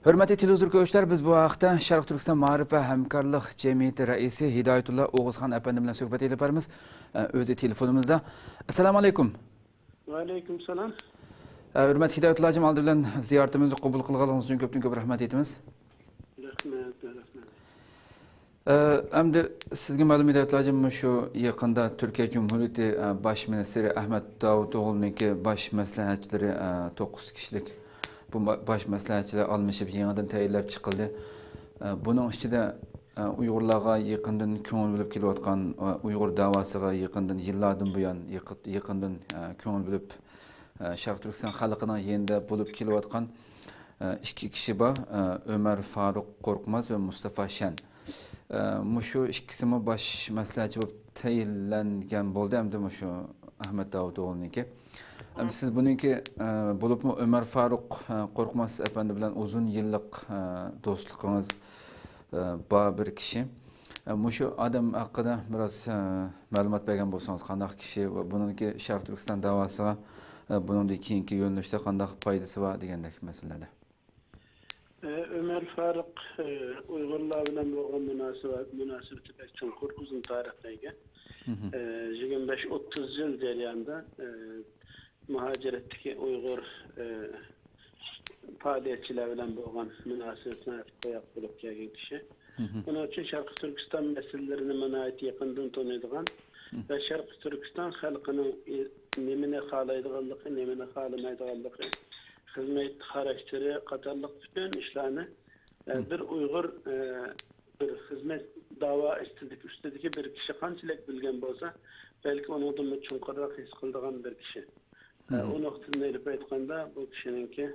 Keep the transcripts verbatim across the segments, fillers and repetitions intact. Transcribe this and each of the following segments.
ھۆرمەتلىك تېلېۋىزور كۆرۈشلەر، بىز بۇ ھەقتە شەرقىي تۈركىستان مائارىپ ۋە ھەمكارلىق جەمئىيىتى رەئىسى ھىدايەتۇللا ئوغۇزخان ئەپەندى بىلەن سۆھبەت ئېلىپ بارىمىز. ئە، ئۆزى تېلېفونىمىزدا. ئەسسالامۇ ئەلەيكۇم. ۋەئەلەيكۇم سالام. ئە، ھۆرمەتلىك ھىدايەتۇللا ھاجىم، ئالدى بىلەن زىيارىتىمىزنى قوبۇل قىلغانلىقىڭىز ئۈچۈن كۆپتىن كۆپ رەھمەت ئېيتىمىز. رەھمەت، رەھمەت. ئە، ئەمدى سىزگە مەلۇم، ھىدايەتۇللا ھاجىم، مۇشۇ يېقىندا تۈركىيە جۇمھۇرىيىتى، ئە، باش مىنىستىرى ئەھمەت داۋۇتئوغلۇنىڭكى باش مەسلىھەتچىلىرى، ئە، توققۇز كىشىلىك بۇ ما-، باش مەسلىھەتچىلەر ئالمىشىپ يېڭىدىن تەيىنلەپ چىقىلدى. ئە، بۇنىڭ ئىچىدە، ئە، ئۇيغۇرلارغا يېقىندىن كۆڭۈل بۆلۈپ كېلىۋاتقان، ئە، ئۇيغۇر داۋاسىغا يېقىندىن، يىللاردىن بۇيان يېقىت-، يېقىندىن، ئە، كۆڭۈل بۆلۈپ، ئە، شەرقىي تۈركىستان خەلقىنىڭ يېنىدا بولۇپ كېلىۋاتقان، ئە، ئىككى كىشى بار. ئە، ئۆمەر فاروق قورقماز ۋە مۇستافا شەن. ئە، مۇشۇ ئىككىسىمۇ باش مەسلىھەتچى بولۇپ تەيىنلەنگەن بولدى، ئەمدى مۇشۇ ئەھمەت داۋۇتئوغلۇنىڭكى. ئەمدى سىز بۇنىڭكى، ئە، بولۇپمۇ ئۆمەر فاروق، ئە، قورقماس ئەپەندى بىلەن ئۇزۇن يىللىق، ئە، دوستلۇقىڭىز، ئە، بار بىر كىشى. ئە، مۇشۇ ئادەم ھەققىدە بىراز، ئە، مەلۇمات بەرگەن بولسىڭىز، قانداق كىشى ۋە بۇنىڭكى شەرقىي تۈركىستان داۋاسىغا، ئە، بۇنىڭدىن كېيىنكى يۆنىلىشتە قانداق پايدىسى بار دېگەندەك مەسىلىلەردە. ئە، ئۆمەر فاروق، ئە، ئۇيغۇرلار بىلەن بولغان مۇناسىۋەت، مۇناسىۋىتى بەك چوڭقۇر، ئۇزۇن تارىخقا ئىگە. مھم. ئە، يىگىرمە بەش ئوتتۇز يىل جەريانىدا، ئە، مۇھاجىرەتتىكى ئۇيغۇر، ئە، پائالىيەتچىلەر بىلەن بولغان مۇناسىۋىتى ناھايىتى قويۇق بولۇپ كەلگەن كىشى. مھم. بۇنىڭ ئۈچۈن شەرقىي تۈركىستان مەسىلىلىرىنى ناھايىتى يېقىندىن تونۇيدىغان مھم. ۋە شەرقىي تۈركىستان خەلقىنىڭ ئى-، نېمىنى خالايدىغانلىقى، نېمىنى خالىمايدىغانلىقى، خىزمەت خاراكتېرى قاتارلىق پۈتۈن ئىشلارنى، ئە، مھم. بىر ئۇيغۇر، ئە، بىر خىزمەت داۋا ئۈستىدىكى، ئۈستىدىكى بىر كىشى قانچىلىك بىلگەن بولسا، بەلكى ئۇنىڭدىنمۇ چوڭقۇرراق ھېس قىلىدىغان بىر كىشى. ئە، مھم. ئۇ نۇقتىدىن ئېلىپ ئېيتقاندا، بۇ كىشىنىڭكى،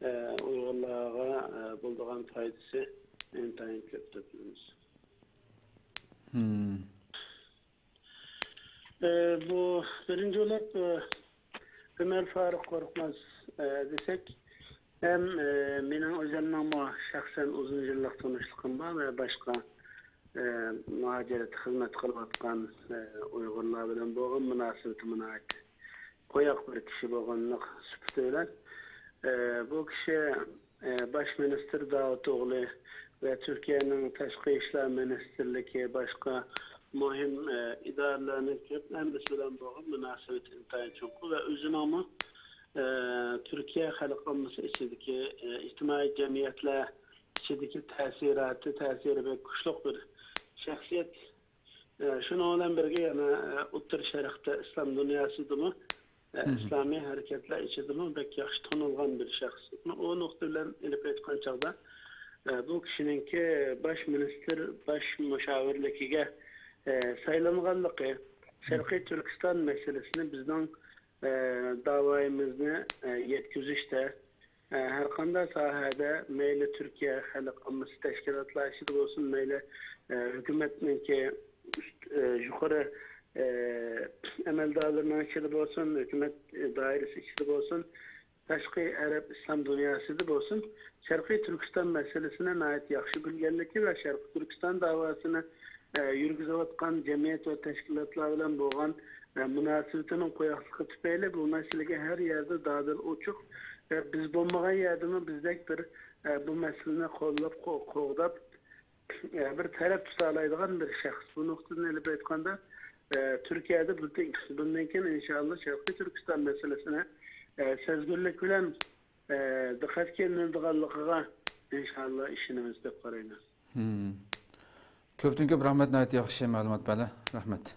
ئە، ئۇيغۇرلارغا، ئە، بولىدىغان پايدىسى ئىنتايىن كۆپ دەپ بىلىمىز. مھم. ئە، بۇ بىرىنچى بولۇپ، ئە، ئۆمەر فاروق قورقماز، ئە، دېسەك، ھەم، ئە، مېنىڭ ئۆزۈمنىڭمۇ شەخسەن ئۇزۇن يىللىق تونۇشلۇقۇم بار ۋە باشقا، ئە، مۇھاجىرەتتە خىزمەت قىلىۋاتقان، ئە، ئۇيغۇرلار بىلەن بولغان مۇناسىۋىتىمۇ ناھايىتى قويۇق بىر كىشى بولغانلىق سۈپىتى بىلەن، ئە، بۇ كىشى، ئە، باش مىنىستىر داۋۇتئوغلى ۋە تۈركىيەنىڭ تاشقى ئىشلار مىنىستىرلىكى، باشقا مۇھىم، ئە، ئىدارىلەرنىڭ كۆپ ھەممىسى بىلەن بولغان مۇناسىۋىتى ئىنتايىن چوڭقۇر ۋە ئۆزىنىڭمۇ، ئە، تۈركىيە خەلق ئاممىسى ئىچىدىكى، ئە، ئىجتىمائىي جەمئىيەتلەر ئىچىدىكى تەسىراتى، تەسىرى بەك كۈچلۈك بىر شەخسىيەت. ئە، شۇنىڭ بىلەن بىرگە يەنە، ئە، ئوتتۇرا شەرقتە ئىسلام دۇنياسىدىمۇ، ئە، مھم. ئىسلامىي ھەرىكەتلەر ئىچىدىمۇ بەك ياخشى تونۇلغان بىر شەخس. ئۇ نۇقتا بىلەن ئېلىپ ئېيتقان چاغدا، ئە، بۇ كىشىنىڭكى باش مىنىستىر، باش مۇشاۋىرلىكىگە، ئە، سايلانغانلىقى شەرقىي تۈركىستان مەسىلىسىنى بىزنىڭ، ئە، داۋايىمىزنى، ئە، يەتكۈزۈشتە، ئە، ھەر قانداق ساھەدە، مەيلى تۈركىيە خەلق ئاممىسى تەشكىلاتلار ئىچىدە بولسۇن، مەيلى، ئە، ھۆكۈمەتنىڭكى ئۈست، ئە، يۇقىرى، ئە، ئەمەلدارلىرىنىڭ ئىچىدە بولسۇن، ھۆكۈمەت، ئە، دائىرىسى ئىچىدە بولسۇن، تاشقى ئەرەب ئىسلام دۇنياسىدا بولسۇن، شەرقىي تۈركىستان مەسىلىسىنى ناھايىتى ياخشى بىلگەنلىكى ۋە شەرقىي تۈركىستان داۋاسىنى، ئە، يۈرگۈزۈۋاتقان جەمئىيەت ۋە تەشكىلاتلار بىلەن بولغان، ئە، مۇناسىۋىتىنىڭ قويۇقلۇقى تۈپەيلى بۇ مەسىلىگە ھەر يەردە دادىل ئوچۇق ۋە بىز بولمىغان يەردىمۇ بىزدەك بىر، ئە، بۇ مەسىلىنى قوللاپ، قو-، قوغداپ، ئە، بىر تەرەپ تۇتالايدىغان بىر شەخس. بۇ نۇقتىدىن ئېلىپ ئېيتقاندا، ئە، تۈركىيەدە بۇندىن، بۇندىن كېيىن ئىنشاللا شەرقىي تۈركىستان مەسىلىسىنى، ئە، سەزگۈرلۈك بىلەن، ئە، دىققەتكە ئېلىنىدىغانلىقىغا ئىنشاللا ئىشىنىمىز دەپ قارايمەن. مم. كۆپتىن كۆپ رەھمەت، ناھايىتى ياخشى مەلۇمات بەردى. رەھمەت.